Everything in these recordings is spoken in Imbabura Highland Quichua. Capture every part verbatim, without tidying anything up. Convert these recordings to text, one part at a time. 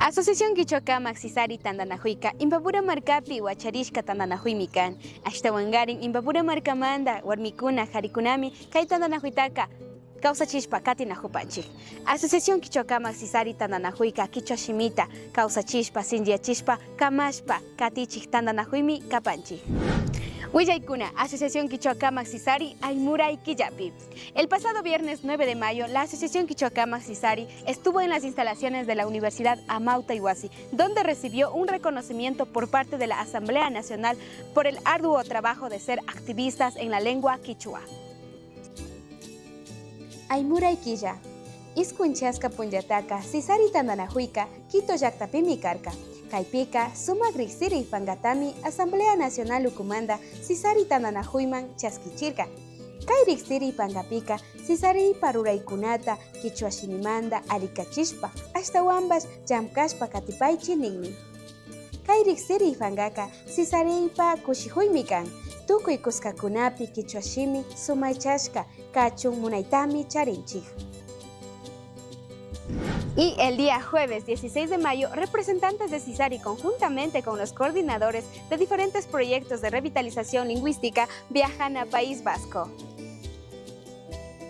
Asociación Kichwa Kamak Sisari tantanakuyka Imbabura markapi wacharishka tantanakuymi kan. Ashtawankarin Imbabura markamanta warmikuna karikunami kay tantanakuytaka kawsachishpa katinakupanchik. Asociación Kichwa Kamak Sisari tantanakuyka kichwa shimita kawsachishpa, sinchiyachishpa, kamashpa katichik tantanakuymi kapanchik. Willaykuna, Asociación Kichwa Kamak Sisari Aymuray killapi. El pasado viernes nueve de mayo, la Asociación Kichwa Kamak Sisari estuvo en las instalaciones de la Universidad Amauta Iwasi, donde recibió un reconocimiento por parte de la Asamblea Nacional por el arduo trabajo de ser activistas en la lengua kichwa. Aymuray killa. Iskun chaska punllataka Sisari tantanakuyka Quito llaktapimi karka. Kaypika sumak riksiriy pankatami Asamblea Nacional ukumanta Sisari tantanakuyman chaskichirka. Kay riksiriy pankapika Sisaripa ruraykunata kichwa shimimanta allikachishpa, ashtawanpash llamkashpa katipaychi ninmi. Kay riksiriy pankaka Sisaripa kushikuymi kan. Tukuy kuskakunapi kichwa shimi sumaychashka kachun munaytami charinchik. Y el día jueves dieciséis de mayo, representantes de Sisari conjuntamente con los coordinadores de diferentes proyectos de revitalización lingüística viajan a País Vasco.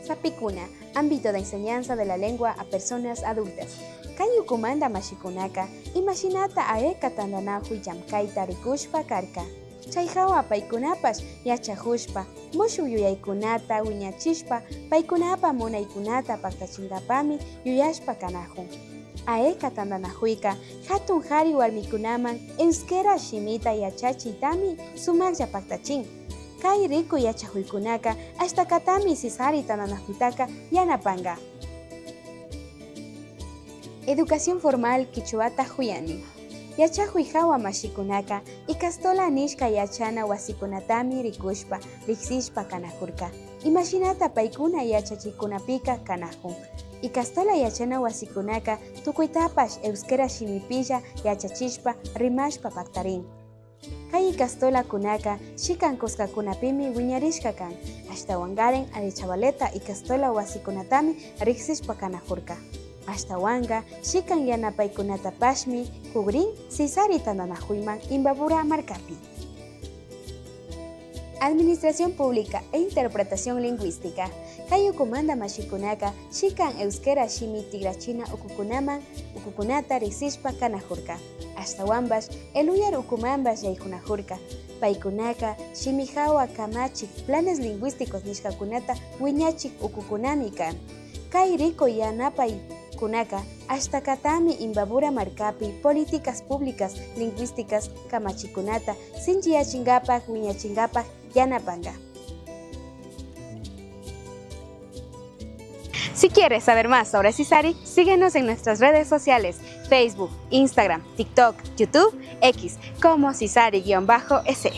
Sapikuna, ámbito de enseñanza de la lengua a personas adultas. Kay ukumanta mashikunaka imashinata aeka tantanakuy llamkayta rikushpa karka. Chay hawa paykunapash yachakushpa, mushuk yuyaykunata wiñachishpa, paykunapa munaykunata paktachinkapami yuyashpa kanakun. Aeka tantanakuyka hatun kari warmikunaman euskera shimita yachachiytami sumaklla paktachin. Kay rikuy yachakuykunaka ashtakatami Sisari tantanakuytaka yanapanka. Educación formal kichwata kuyani. Yachakuy hawa mashikunaka Ikastola nishka yachana wasikunatami rikushpa, riksishpa kanakurka. Imashinata paykuna yachachikkunapika kanakun. Ikastola yachana wasikunaka tukuytapash euskera shimipilla yachachishpa, rimashpa paktarin. Kay Ikastolakunaka shikan kuskakunapimi wiñarishka kan. Ashtawankarin Arechavaleta Ikastola wasikunatami riksishpa kanakurka. Ashtawanka shikan yanapaykunatapashmi kukrin Sisari tantanakuyman Imbabura markapi. Administración Pública e Interpretación Lingüística. Kay ukumanta mashikunaka shikan euskera shimi tikrachina ukukunaman ukukunata riksishpa kanakurka. Ashtawanpash Eluyar ukumanpash yaykunakurka. Paykunaka shimi hawa kamachik planes lingüísticos nishkakunata wiñachik ukukunami kan. Kay rikuy yanapaykunaka ashtakatami Imbabura markapi políticas públicas lingüísticas kamachikunata sinchiyachinkapak, wiñachinkapak yanapanka. Si quieres saber más sobre Sisari, síguenos en nuestras redes sociales, Facebook, Instagram, TikTok, YouTube, X, como Sisari guion bajo S.